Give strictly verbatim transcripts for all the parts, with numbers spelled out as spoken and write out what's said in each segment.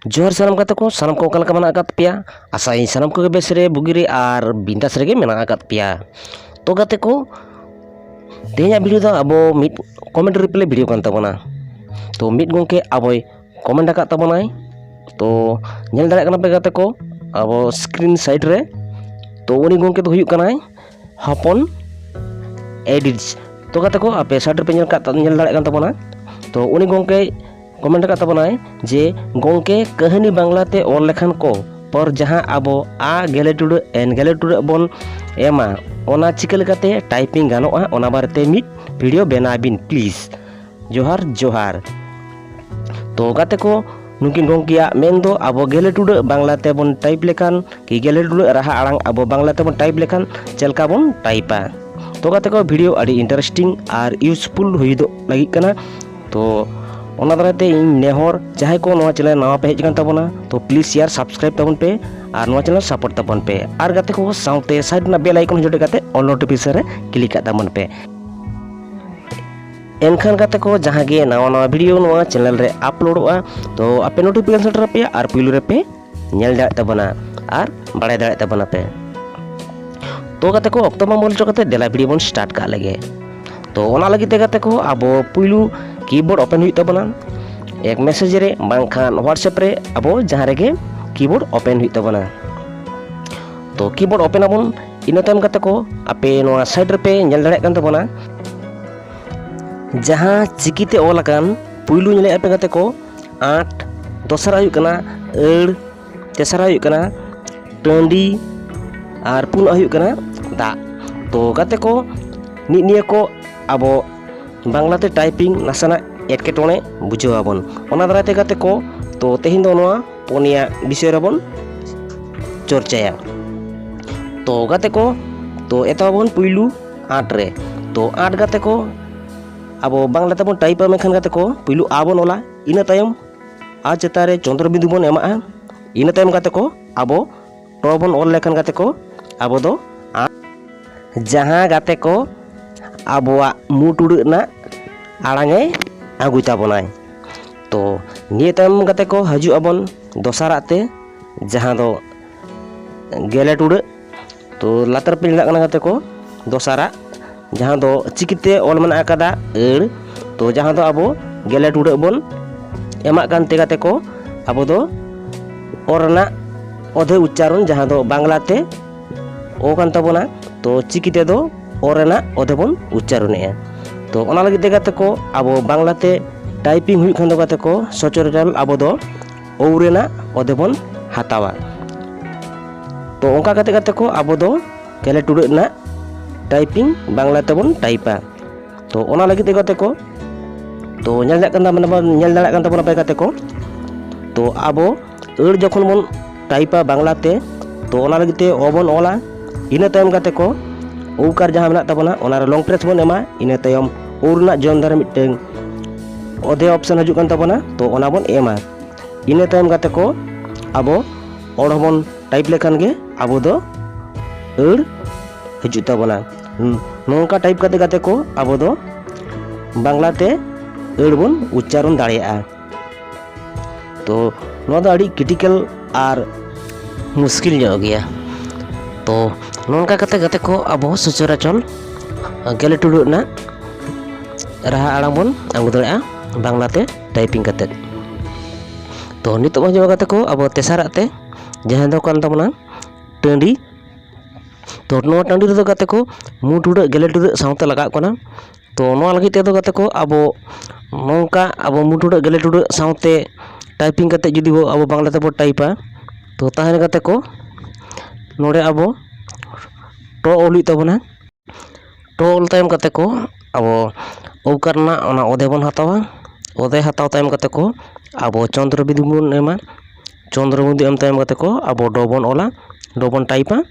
ᱡᱚᱦᱟᱨ ᱥᱟᱱᱟᱢ ᱜᱟᱛᱮ ᱠᱚ, ᱥᱟᱱᱟᱢ ᱠᱚ ᱚᱠᱟ ᱞᱮᱠᱟ ᱢᱮᱱᱟᱜ ᱟᱠᱟᱫ ᱯᱮᱭᱟ? ᱟᱥᱟᱭᱟᱹᱧ ᱥᱟᱱᱟᱢ ᱠᱚᱜᱮ ᱵᱮᱥ ᱨᱮ, ᱵᱩᱜᱤ ᱨᱮ ᱟᱨ ᱵᱤᱱᱫᱟᱥ ᱨᱮᱜᱮ ᱢᱮᱱᱟᱜ ᱟᱠᱟᱫ ᱯᱮᱭᱟ᱾ ᱛᱚ ᱜᱟᱛᱮ ᱠᱚ, ᱛᱮᱦᱮᱧᱟᱜ ᱵᱷᱤᱰᱤᱭᱳ ᱫᱚ ᱟᱵᱚ ᱢᱤᱫ ᱠᱚᱢᱮᱱᱴ ᱨᱤᱯᱞᱟᱭ ᱵᱷᱤᱰᱤᱭᱳ ᱠᱟᱱ ᱛᱟᱵᱚᱱᱟ᱾ ᱛᱚ ᱢᱤᱫ ᱜᱚᱢᱠᱮ ᱟᱵᱚᱭ ᱠᱚᱢᱮᱱᱴ ᱟᱠᱟᱫ ᱛᱟᱵᱚᱱᱟᱭ᱾ ᱛᱚ ᱧᱮᱞ ᱫᱟᱲᱮᱭᱟᱜ ᱠᱟᱱᱟ ᱯᱮ ᱜᱟᱛᱮ ᱠᱚ, ᱟᱵᱚ ᱥᱠᱨᱤᱱ ᱥᱟᱭᱤᱰ ᱨᱮ᱾ ᱛᱚ ᱩᱱᱤ ᱜᱚᱢᱠᱮ ᱫᱚ ᱦᱩᱭᱩᱜ ᱠᱟᱱᱟᱭ ᱦᱚᱯᱚᱱ ᱮᱰᱤᱴᱥ᱾ ᱛᱚ ᱜᱟᱛᱮ ᱠᱚ, ᱟᱯᱮ ᱥᱟᱭᱤᱰ ᱨᱮᱯᱮ ᱧᱮᱞ ᱠᱟᱜ, ᱧᱮᱞ ᱫᱟᱲᱮᱭᱟᱜ ᱠᱟᱱ ᱛᱟᱵᱚᱱᱟ᱾ ᱛᱚ ᱩᱱᱤ ᱜᱚᱢᱠᱮ ᱠᱚᱢᱮᱱᱴ ᱟᱠᱟᱫ ᱛᱟᱵᱚᱱᱟᱭ ᱡᱮ, "ᱜᱚᱢᱠᱮ, ᱠᱟᱹᱦᱱᱤ ᱵᱟᱝᱞᱟᱛᱮ ᱚᱞ ᱞᱮᱠᱷᱟᱱ ᱠᱚ ᱯᱚᱨ ᱡᱟᱦᱟᱸ ᱟᱵᱚ ᱟ ᱜᱮᱞᱮ ᱴᱩᱰᱟᱹᱜ ᱮᱱ ᱜᱮᱞᱮ ᱴᱩᱰᱟᱹᱜ ᱵᱚᱱ ᱮᱢᱟ, ᱚᱱᱟ ᱪᱤᱠᱟᱹ ᱞᱮᱠᱟᱛᱮ ᱴᱟᱭᱯᱤᱝ ᱜᱟᱱᱚᱜᱼᱟ, ᱚᱱᱟ ᱵᱟᱨᱮᱛᱮ ᱢᱤᱫ ᱵᱷᱤᱰᱤᱭᱳ ᱵᱮᱱᱟᱣ ᱵᱤᱱ ᱯᱞᱤᱡᱽ᱾ ᱡᱚᱦᱟᱨ ᱡᱚᱦᱟᱨ᱾" ᱛᱚ ᱜᱟᱛᱮ ᱠᱚ, ᱱᱩᱠᱤᱱ ᱜᱚᱢᱠᱮᱭᱟᱜ ᱢᱮᱱ ᱫᱚ ᱟᱵᱚ ᱜᱮᱞᱮ ᱴᱩᱰᱟᱹᱜ ᱵᱟᱝᱞᱟ ᱛᱮᱵᱚᱱ ᱴᱟᱭᱤᱯ ᱞᱮᱠᱷᱟᱱ ᱠᱤ ᱜᱮᱞᱮ ᱴᱩᱰᱟᱹᱜ ᱨᱟᱦᱟ ᱟᱲᱟᱝ ᱟᱵᱚ ᱵᱟᱝᱞᱟ ᱛᱮᱵᱚᱱ ᱴᱟᱭᱤᱯ ᱞᱮᱠᱷᱟᱱ ᱪᱮᱫ ᱞᱮᱠᱟ ᱵᱚᱱ ᱴᱟᱭᱤᱯᱟ᱾ ᱛᱚ ᱜᱟᱛᱮ ᱠᱚ, ᱵᱷᱤᱰᱤᱭᱳ ᱟᱹᱰᱤ ᱤᱱᱴᱟᱨᱮᱥᱴᱤᱝ ᱟᱨ ᱤᱭᱩᱡᱽᱯᱷᱩᱞ ᱦᱩᱭᱩᱜ ᱞᱟᱹᱜᱤᱫ ᱠᱟᱱᱟ᱾ ᱛᱚ ᱚᱱᱟ ᱫᱟᱨᱟᱭ ᱛᱮ ᱤᱧ ᱱᱮᱦᱚᱨ, ᱡᱟᱦᱟᱸᱭ ᱠᱚ ᱱᱚᱣᱟ ᱪᱮᱱᱮᱞ ᱱᱟᱣᱟ ᱯᱮ ᱦᱮᱡ ᱟᱠᱟᱱ ᱛᱟᱵᱚᱱᱟ, ᱛᱚ ᱯᱞᱤᱡᱽ ᱥᱮᱭᱟᱨ, ᱥᱟᱵᱥᱠᱨᱟᱭᱤᱵ ᱛᱟᱵᱚᱱ ᱯᱮ ᱟᱨ ᱱᱚᱣᱟ ᱪᱮᱱᱮᱞ ᱥᱟᱯᱳᱨᱴ ᱛᱟᱵᱚᱱ ᱯᱮ᱾ ᱟᱨ ᱜᱟᱛᱮ ᱠᱚ, ᱥᱟᱶᱛᱮ ᱥᱟᱭᱤᱰ ᱨᱮᱱᱟᱜ ᱵᱮᱞ ᱟᱭᱠᱚᱱ ᱦᱚᱸ ᱡᱚᱴᱮᱫ ᱠᱟᱛᱮ ᱚᱞ ᱱᱳᱴᱤᱯᱷᱤᱠᱮᱥᱚᱱ ᱨᱮ ᱠᱞᱤᱠ ᱠᱟᱜ ᱛᱟᱵᱚᱱ ᱯᱮ᱾ ᱮᱱᱠᱷᱟᱱ ᱜᱟᱛᱮ ᱠᱚ, ᱡᱟᱦᱟᱸ ᱜᱮ ᱱᱟᱣᱟ ᱱᱟᱣᱟ ᱵᱷᱤᱰᱤᱭᱳ ᱱᱚᱣᱟ ᱪᱮᱱᱮᱞ ᱨᱮ ᱟᱯᱞᱳᱰᱚᱜᱼᱟ, ᱛᱚ ᱟᱯᱮ ᱱᱳᱴᱤᱯᱷᱤᱠᱮᱥᱚᱱ ᱥᱮᱴᱮᱨ ᱟᱯᱮᱭᱟ ᱟᱨ ᱯᱩᱭᱞᱩ ᱨᱮᱯᱮ ᱧᱮᱞ ᱫᱟᱲᱮᱭᱟᱜ ᱛᱟᱵᱚᱱᱟ ᱟᱨ ᱵᱟᱲᱟᱭ ᱫᱟᱲᱮᱭᱟᱜ ᱛᱟᱵᱚᱱᱟ ᱯᱮ᱾ ᱛᱚ ᱜᱟᱛᱮ ᱠᱚ, ᱚᱠᱛᱚ ᱵᱟᱝ ᱵᱚᱞ ᱦᱚᱪᱚ ᱠᱟᱛᱮ ᱫᱮᱞᱟ ᱵᱷᱤᱰᱤᱭᱳ ᱵᱚᱱ ᱥᱴᱟᱨᱴ ᱠᱟᱜ ᱞᱮᱜᱮ᱾ ᱛᱚ ᱚᱱᱟ ᱞᱟᱹᱜᱤᱫ ᱛᱮ ᱜᱟᱛᱮ ᱠᱚ, ᱟᱵᱚ ᱯᱩᱭᱞᱩ ᱠᱤᱵᱳᱨᱰ ᱳᱯᱮᱱ ᱦᱩᱭᱩᱜ ᱛᱟᱵᱚᱱᱟ᱾ ᱮᱠ ᱢᱮᱥᱮᱡᱽ ᱨᱮ ᱵᱟᱝᱠᱷᱟᱱ WhatsApp ᱨᱮ ᱟᱵᱚ ᱡᱟᱦᱟᱸ ᱨᱮᱜᱮ ᱠᱤᱵᱳᱨᱰ ᱳᱯᱮᱱ ᱦᱩᱭᱩᱜ ᱛᱟᱵᱚᱱᱟ᱾ ᱛᱚ ᱠᱤᱵᱳᱨᱰ ᱳᱯᱮᱱ ᱟᱵᱚᱱ᱾ ᱤᱱᱟᱹ ᱛᱟᱭᱚᱢ ᱜᱟᱛᱮ ᱠᱚ, ᱟᱯᱮ ᱱᱚᱣᱟ ᱥᱟᱭᱤᱰ ᱨᱮᱯᱮ ᱧᱮᱞ ᱫᱟᱲᱮᱭᱟᱜ ᱠᱟᱱ ᱛᱟᱵᱚᱱᱟ, ᱡᱟᱦᱟᱸ ᱪᱤᱠᱤᱛᱮ ᱚᱞ ᱟᱠᱟᱱ, ᱯᱩᱭᱞᱩ ᱧᱮᱞᱮᱫᱼᱟ ᱯᱮ ᱜᱟᱛᱮ ᱠᱚ ᱟᱸᱴ, ᱫᱚᱥᱟᱨᱟᱜ ᱦᱩᱭᱩᱜ ᱠᱟᱱᱟ ᱟᱹᱲ, ᱛᱮᱥᱟᱨᱟᱜ ᱦᱩᱭᱩᱜ ᱠᱟᱱᱟ ᱴᱟᱺᱰᱤ, ᱟᱨ ᱯᱩᱱᱟᱜ ᱦᱩᱭᱩᱜ ᱠᱟᱱᱟ ᱫᱟᱜ᱾ ᱛᱚ ᱜᱟᱛᱮ ᱠᱚ, ᱱᱤᱜ ᱱᱤᱭᱟᱹ ᱠᱚ ᱟᱵᱚ ᱵᱟᱝᱞᱟᱛᱮ ᱴᱟᱭᱯᱤᱝ ᱱᱟᱥᱮᱱᱟᱜ ᱮᱴᱠᱮᱴᱚᱬᱮ ᱵᱩᱡᱷᱟᱹᱣ ᱟᱵᱚᱱ᱾ ᱚᱱᱟ ᱫᱟᱨᱟᱭ ᱛᱮ ᱜᱟᱛᱮ ᱠᱚ, ᱛᱚ ᱛᱮᱦᱮᱧ ᱫᱚ ᱱᱚᱣᱟ ᱯᱩᱱᱭᱟ ᱵᱤᱥᱚᱭ ᱨᱮᱵᱚᱱ ᱪᱚᱨᱪᱟᱭᱟ᱾ ᱛᱚ ᱜᱟᱛᱮ ᱠᱚ, ᱛᱚ ᱮᱛᱚᱦᱚᱵ ᱵᱚᱱ ᱯᱩᱭᱞᱩ ᱟᱸᱴ ᱨᱮ᱾ ᱛᱚ ᱟᱸᱴ ᱜᱟᱛᱮ ᱠᱚ, ᱟᱵᱚ ᱵᱟᱝᱞᱟ ᱛᱮᱵᱚᱱ ᱴᱟᱭᱤᱯᱟ, ᱢᱮᱱᱠᱷᱟᱱ ᱜᱟᱛᱮ ᱠᱚ, ᱯᱩᱭᱞᱩ ᱟ ᱵᱚᱱ ᱚᱞᱟ, ᱤᱱᱟᱹ ᱛᱟᱭᱚᱢ ᱟ ᱪᱮᱛᱟᱱ ᱨᱮ ᱪᱚᱱᱫᱨᱚ ᱵᱤᱱᱫᱩ ᱵᱚᱱ ᱮᱢᱟᱜᱼᱟ, ᱤᱱᱟᱹ ᱛᱟᱭᱚᱢ ᱜᱟᱛᱮ ᱠᱚ ᱟᱵᱚ ᱴᱚ ᱵᱚᱱ ᱚᱞ ᱞᱮᱠᱷᱟᱱ ᱜᱟᱛᱮ ᱠᱚ, ᱟᱵᱚ ᱫᱚ ᱟ, ᱡᱟᱦᱟᱸ ᱜᱟᱛᱮ ᱠᱚ ᱟᱵᱚᱣᱟᱜ ᱢᱩ ᱴᱩᱰᱟᱹᱜ ᱨᱮᱱᱟᱜ ᱟᱲᱟᱝ ᱮ ᱟᱹᱜᱩᱭ ᱛᱟᱵᱚᱱᱟᱭ᱾ ᱛᱚ ᱱᱤᱭᱟᱹ ᱛᱟᱭᱚᱢ ᱜᱟᱛᱮ ᱠᱚ ᱦᱤᱡᱩᱜ ᱟᱵᱚᱱ ᱫᱚᱥᱟᱨᱟᱜ ᱛᱮ, ᱡᱟᱦᱟᱸ ᱫᱚ ᱜᱮᱞᱮ ᱴᱩᱰᱟᱹᱜ᱾ ᱛᱚ ᱞᱟᱛᱟᱨ ᱯᱮ ᱧᱮᱞ ᱫᱟᱲᱮᱭᱟᱜ ᱠᱟᱱᱟ ᱜᱟᱛᱮ ᱠᱚ, ᱫᱚᱥᱟᱨᱟᱜ, ᱡᱟᱦᱟᱸ ᱫᱚ ᱪᱤᱠᱤᱛᱮ ᱚᱞ ᱢᱮᱱᱟᱜ ᱟᱠᱟᱫᱟ ᱟᱹᱲ᱾ ᱛᱚ ᱡᱟᱦᱟᱸ ᱫᱚ ᱟᱵᱚ ᱜᱮᱞᱮ ᱴᱩᱰᱟᱹᱜ ᱵᱚᱱ ᱮᱢᱟᱜ ᱠᱟᱱ ᱛᱮ ᱜᱟᱛᱮ ᱠᱚ, ᱟᱵᱚ ᱫᱚ ᱚ ᱨᱮᱱᱟᱜ ᱚᱫᱷᱮ ᱩᱪᱪᱟᱨᱚᱱ, ᱡᱟᱦᱟᱸ ᱫᱚ ᱵᱟᱝᱞᱟᱛᱮ ᱚ ᱠᱟᱱ ᱛᱟᱵᱚᱱᱟ, ᱛᱚ ᱪᱤᱠᱤ ᱛᱮᱫᱚ ᱚ ᱨᱮᱱᱟᱜ ᱚᱫᱷᱮ ᱵᱚᱱ ᱩᱪᱪᱟᱨᱚᱱᱮᱜᱼᱟ᱾ ᱛᱚ ᱚᱱᱟ ᱞᱟᱹᱜᱤᱫ ᱛᱮ ᱜᱟᱛᱮ ᱠᱚ, ᱟᱵᱚ ᱵᱟᱝᱞᱟᱛᱮ ᱴᱟᱭᱯᱤᱝ ᱦᱩᱭᱩᱜ ᱠᱷᱟᱱ ᱫᱚ ᱜᱟᱛᱮ ᱠᱚ, ᱥᱚᱪᱚᱨᱟᱪᱚᱨ ᱟᱵᱚ ᱫᱚ ᱳᱣ ᱨᱮᱱᱟᱜ ᱚᱫᱷᱮ ᱵᱚᱱ ᱦᱟᱛᱟᱣᱟ᱾ ᱛᱚ ᱚᱱᱠᱟ ᱠᱟᱛᱮ ᱜᱟᱛᱮ ᱠᱚ, ᱟᱵᱚ ᱫᱚ ᱜᱮᱞᱮ ᱴᱩᱰᱟᱹᱜ ᱨᱮᱱᱟᱜ ᱴᱟᱭᱯᱤᱝ ᱵᱟᱝᱞᱟ ᱛᱮᱵᱚᱱ ᱴᱟᱭᱤᱯᱟ᱾ ᱛᱚ ᱚᱱᱟ ᱞᱟᱹᱜᱤᱫ ᱛᱮ ᱜᱟᱛᱮ ᱠᱚ, ᱛᱚ ᱧᱮᱞ ᱫᱟᱲᱮᱭᱟᱜ ᱠᱟᱱ ᱛᱟᱵᱚᱱᱟ, ᱧᱮᱞ ᱫᱟᱲᱮᱭᱟᱜ ᱠᱟᱱ ᱛᱟᱵᱚᱱᱟ ᱯᱮ ᱜᱟᱛᱮ ᱠᱚ, ᱛᱚ ᱟᱵᱚ ᱟᱹᱲ ᱡᱚᱠᱷᱚᱱ ᱵᱚᱱ ᱴᱟᱭᱤᱯᱟ ᱵᱟᱝᱞᱟᱛᱮ, ᱛᱚ ᱚᱱᱟ ᱞᱟᱹᱜᱤᱫ ᱛᱮ ᱚ ᱵᱚᱱ ᱚᱞᱟ᱾ ᱤᱱᱟᱹ ᱛᱟᱭᱚᱢ ᱜᱟᱛᱮ ᱠᱚ, ᱳᱣᱠᱟᱨ ᱡᱟᱦᱟᱸ ᱢᱮᱱᱟᱜ ᱛᱟᱵᱚᱱᱟ, ᱚᱱᱟᱨᱮ ᱞᱚᱝ ᱯᱨᱮᱥ ᱵᱚᱱ ᱮᱢᱟ᱾ ᱤᱱᱟᱹ ᱛᱟᱭᱚᱢ ᱳᱣ ᱨᱮᱱᱟᱜ ᱡᱚᱭᱚᱱ ᱫᱷᱟᱨᱮ ᱢᱤᱫᱴᱟᱝ ᱚᱫᱷᱮ ᱚᱯᱥᱮᱱ ᱦᱤᱡᱩᱜ ᱠᱟᱱ ᱛᱟᱵᱚᱱᱟ, ᱛᱚ ᱚᱱᱟ ᱵᱚᱱ ᱮᱢᱟ᱾ ᱤᱱᱟᱹ ᱛᱟᱭᱚᱢ ᱜᱟᱛᱮ ᱠᱚ, ᱟᱵᱚ ᱚᱲ ᱦᱚᱸᱵᱚᱱ ᱴᱟᱭᱤᱯ ᱞᱮᱠᱷᱟᱱ ᱜᱮ ᱟᱵᱚ ᱫᱚ ᱟᱹᱲ ᱦᱤᱡᱩᱜ ᱛᱟᱵᱚᱱᱟ᱾ ᱦᱩᱸ, ᱱᱚᱝᱠᱟ ᱴᱟᱭᱤᱯ ᱠᱟᱛᱮ ᱜᱟᱛᱮ ᱠᱚ, ᱟᱵᱚ ᱫᱚ ᱵᱟᱝᱞᱟᱛᱮ ᱟᱹᱲ ᱵᱚᱱ ᱩᱪᱪᱟᱨᱚᱱ ᱫᱟᱲᱮᱭᱟᱜᱼᱟ᱾ ᱛᱚ ᱱᱚᱣᱟ ᱫᱚ ᱟᱹᱰᱤ ᱠᱨᱤᱴᱤᱠᱮᱞ ᱟᱨ ᱢᱩᱥᱠᱤᱞ ᱧᱚᱜ ᱜᱮᱭᱟ᱾ ᱛᱚ ᱱᱚᱝᱠᱟ ᱠᱟᱛᱮ ᱜᱟᱛᱮ ᱠᱚ, ᱟᱵᱚ ᱥᱚᱪᱚᱨᱟᱪᱚᱨ ᱜᱮᱞᱮ ᱴᱩᱰᱟᱹᱜ ᱨᱮᱱᱟᱜ ᱨᱟᱦᱟ ᱟᱲᱟᱝ ᱵᱚᱱ ᱟᱹᱜᱩ ᱫᱟᱲᱮᱭᱟᱜᱼᱟ ᱵᱟᱝᱞᱟᱛᱮ ᱴᱟᱭᱯᱤᱝ ᱠᱟᱛᱮ᱾ ᱛᱚ ᱱᱤᱛᱚᱜ ᱵᱚᱱ ᱦᱤᱡᱩᱜᱼᱟ ᱜᱟᱛᱮ ᱠᱚ, ᱟᱵᱚ ᱛᱮᱥᱟᱨᱟᱜ ᱛᱮ, ᱡᱟᱦᱟᱸ ᱫᱚ ᱠᱟᱱ ᱛᱟᱵᱚᱱᱟ ᱴᱟᱺᱰᱤ᱾ ᱛᱚ ᱱᱚᱣᱟ ᱴᱟᱺᱰᱤ ᱨᱮᱫᱚ ᱜᱟᱛᱮ ᱠᱚ, ᱢᱩ ᱴᱩᱰᱟᱹᱜ ᱜᱮᱞᱮ ᱴᱩᱰᱟᱹᱜ ᱥᱟᱶᱛᱮ ᱞᱟᱜᱟᱜ ᱠᱟᱱᱟ᱾ ᱛᱚ ᱱᱚᱣᱟ ᱞᱟᱹᱜᱤᱫ ᱛᱮᱫᱚ ᱜᱟᱛᱮ ᱠᱚ, ᱟᱵᱚ ᱱᱚᱝᱠᱟ ᱟᱵᱚ ᱢᱩ ᱴᱩᱰᱟᱹᱜ ᱜᱮᱞᱮ ᱴᱩᱰᱟᱹᱜ ᱥᱟᱶᱛᱮ ᱴᱟᱭᱯᱤᱝ ᱠᱟᱛᱮ ᱡᱩᱫᱤ ᱵᱚ, ᱟᱵᱚ ᱵᱟᱝᱞᱟ ᱛᱮᱵᱚ ᱴᱟᱭᱤᱯᱟ, ᱛᱚ ᱛᱟᱦᱚᱞᱮ ᱜᱟᱛᱮ ᱠᱚ, ᱱᱚᱰᱮ ᱟᱵᱚ ᱴᱚ ᱚᱞ ᱦᱩᱭᱩᱜ ᱛᱟᱵᱚᱱᱟ᱾ ᱴᱚ ᱚᱞ ᱛᱟᱭᱚᱢ ᱠᱟᱛᱮ ᱠᱚ, ᱟᱵᱚ ᱳᱣᱠᱟᱨ ᱨᱮᱱᱟᱜ ᱚᱱᱟ ᱚᱫᱷᱮ ᱵᱚᱱ ᱦᱟᱛᱟᱣᱟ᱾ ᱚᱫᱷᱮ ᱦᱟᱛᱟᱣ ᱛᱟᱭᱚᱢ ᱠᱟᱛᱮ ᱠᱚ, ᱟᱵᱚ ᱪᱚᱱᱫᱨᱚ ᱵᱤᱫᱩ ᱵᱚᱱ ᱮᱢᱟ᱾ ᱪᱚᱱᱫᱨᱚ ᱵᱤᱫᱩ ᱮᱢ ᱛᱟᱭᱚᱢ ᱠᱟᱛᱮ ᱠᱚ, ᱟᱵᱚ ᱰᱚ ᱵᱚᱱ ᱚᱞᱟ, ᱰᱚ ᱵᱚᱱ ᱴᱟᱭᱤᱯᱟ᱾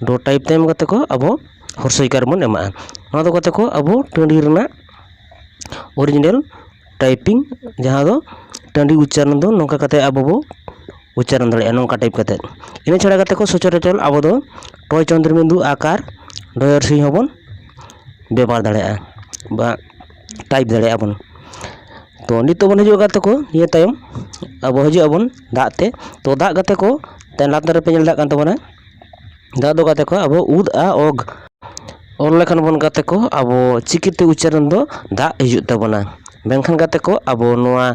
ᱰᱚ ᱴᱟᱭᱤᱯ ᱛᱟᱭᱚᱢ ᱠᱟᱛᱮ ᱠᱚ, ᱟᱵᱚ ᱦᱚᱨᱥᱚᱭᱠᱟᱨ ᱵᱚᱱ ᱮᱢᱟᱜᱼᱟ᱾ ᱱᱚᱣᱟ ᱫᱚ ᱠᱟᱛᱮ ᱠᱚ, ᱟᱵᱚ ᱴᱟᱺᱰᱤ ᱨᱮᱱᱟᱜ ᱚᱨᱤᱡᱤᱱᱟᱞ ᱴᱟᱭᱯᱤᱝ, ᱡᱟᱦᱟᱸ ᱫᱚ ᱴᱟᱺᱰᱤ ᱩᱪᱪᱟᱨᱚᱱ ᱫᱚ ᱱᱚᱝᱠᱟ ᱠᱟᱛᱮ ᱟᱵᱚ ᱵᱚ ᱩᱪᱪᱟᱨᱚᱱ ᱫᱟᱲᱮᱭᱟᱜᱼᱟ, ᱱᱚᱝᱠᱟ ᱴᱟᱭᱤᱯ ᱠᱟᱛᱮ᱾ ᱤᱱᱟᱹ ᱪᱷᱟᱲᱟ ᱠᱟᱛᱮ ᱠᱚ, ᱥᱚᱪᱚᱨᱟᱪᱚᱨ ᱟᱵᱚ ᱫᱚ ᱴᱚᱭ ᱪᱚᱱᱫᱨᱚ ᱵᱤᱱᱫᱩ ᱟᱠᱟᱨ ᱰᱚᱭᱚᱨ ᱥᱤ ᱦᱚᱸᱵᱚᱱ ᱵᱮᱵᱚᱦᱟᱨ ᱫᱟᱲᱮᱭᱟᱜᱼᱟ ᱵᱟ ᱴᱟᱭᱤᱯ ᱫᱟᱲᱮᱭᱟᱜᱼᱟ ᱵᱚᱱ᱾ ᱛᱚ ᱱᱤᱛᱚᱜ ᱵᱚᱱ ᱦᱤᱡᱩᱜᱼᱟ ᱜᱟᱛᱮ ᱠᱚ, ᱱᱤᱭᱟᱹ ᱛᱟᱭᱚᱢ ᱟᱵᱚ ᱦᱤᱡᱩᱜ ᱟᱵᱚᱱ ᱫᱟᱜ ᱛᱮ᱾ ᱛᱚ ᱫᱟᱜ ᱜᱟᱛᱮ ᱠᱚ, ᱛᱮ ᱞᱟᱛᱟᱨ ᱨᱮᱯᱮ ᱧᱮᱞ ᱫᱟᱲᱮᱭᱟᱜ ᱠᱟᱱ ᱛᱟᱵᱚᱱᱟ, ᱫᱟᱜ ᱫᱚ ᱜᱟᱛᱮ ᱠᱚ ᱟᱵᱚ ᱩᱫ ᱟ ᱚᱜ ᱚᱞ ᱞᱮᱠᱷᱟᱱ ᱵᱚᱱ ᱜᱟᱛᱮ ᱠᱚ, ᱟᱵᱚ ᱪᱤᱠᱤᱛᱮ ᱩᱪᱪᱟᱨᱚᱱ ᱫᱚ ᱫᱟᱜ ᱦᱤᱡᱩᱜ ᱛᱟᱵᱚᱱᱟ᱾ ᱢᱮᱱᱠᱷᱟᱱ ᱜᱟᱛᱮ ᱠᱚ, ᱟᱵᱚ ᱱᱚᱣᱟ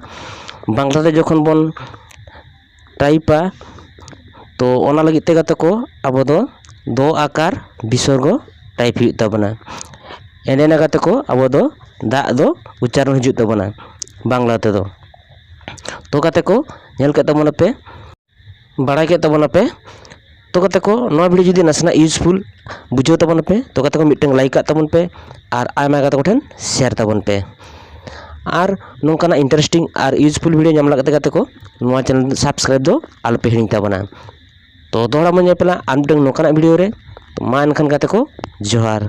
ᱵᱟᱝᱞᱟ ᱛᱮ ᱡᱚᱠᱷᱚᱱ ᱵᱚᱱ ᱴᱟᱭᱤᱯᱟ, ᱛᱚ ᱚᱱᱟ ᱞᱟᱹᱜᱤᱫ ᱛᱮ ᱜᱟᱛᱮ ᱠᱚ, ᱟᱵᱚ ᱫᱚ ᱫᱚ ᱟᱠᱟᱨ ᱵᱤᱥᱚᱨᱜᱚ ᱴᱟᱭᱤᱯ ᱦᱩᱭᱩᱜ ᱛᱟᱵᱚᱱᱟ᱾ ᱮᱸᱰᱮᱱᱟ ᱜᱟᱛᱮ ᱠᱚ, ᱟᱵᱚ ᱫᱚ ᱫᱟᱜ ᱫᱚ ᱩᱪᱪᱟᱨᱚᱱ ᱦᱤᱡᱩᱜ ᱛᱟᱵᱚᱱᱟ ᱵᱟᱝᱞᱟ ᱛᱮᱫᱚ᱾ ᱛᱚ ᱜᱟᱛᱮ ᱠᱚ, ᱧᱮᱞ ᱠᱮᱫ ᱛᱟᱵᱚᱱᱟᱯᱮ, ᱵᱟᱲᱟᱭ ᱠᱮᱫ ᱛᱟᱵᱚᱱᱟᱯᱮ᱾ ᱛᱚ ᱜᱟᱛᱮ ᱠᱚ, ᱱᱚᱣᱟ ᱵᱷᱤᱰᱤᱭᱳ ᱡᱩᱫᱤ ᱱᱟᱥᱮᱱᱟᱜ ᱤᱭᱩᱡᱽᱯᱷᱩᱞ ᱵᱩᱡᱷᱟᱹᱣ ᱛᱟᱵᱚᱱᱟᱯᱮ, ᱛᱚ ᱜᱟᱛᱮ ᱠᱚ, ᱢᱤᱫᱴᱟᱝ ᱞᱟᱭᱤᱠ ᱠᱟᱜ ᱛᱟᱵᱚᱱ ᱯᱮ ᱟᱨ ᱟᱭᱢᱟ ᱜᱟᱛᱮ ᱠᱚᱴᱷᱮᱱ ᱥᱮᱭᱟᱨ ᱛᱟᱵᱚᱱ ᱯᱮ᱾ ᱟᱨ ᱱᱚᱝᱠᱟᱱᱟᱜ ᱤᱱᱴᱟᱨᱮᱥᱴᱤᱝ ᱟᱨ ᱤᱭᱩᱡᱽᱯᱷᱩᱞ ᱵᱷᱤᱰᱤᱭᱳ ᱧᱟᱢ ᱞᱟᱹᱜᱤᱫ ᱛᱮ ᱜᱟᱛᱮ ᱠᱚ, ᱱᱚᱣᱟ ᱪᱮᱱᱮᱞ ᱥᱟᱵᱥᱠᱨᱟᱭᱤᱵ ᱫᱚ ᱟᱞᱚᱯᱮ ᱦᱤᱲᱤᱧ ᱛᱟᱵᱚᱱᱟ᱾ ᱛᱚ ᱫᱚᱦᱲᱟ ᱵᱚᱱ ᱧᱮᱯᱮᱞᱟ ᱟᱨ ᱢᱤᱫᱴᱟᱝ ᱱᱚᱝᱠᱟᱱᱟᱜ ᱵᱷᱤᱰᱤᱭᱳ ᱨᱮ᱾ ᱛᱚ ᱢᱟ ᱮᱱᱠᱷᱟᱱ ᱜᱟᱛᱮ ᱠᱚ, ᱡᱚᱦᱟᱨ᱾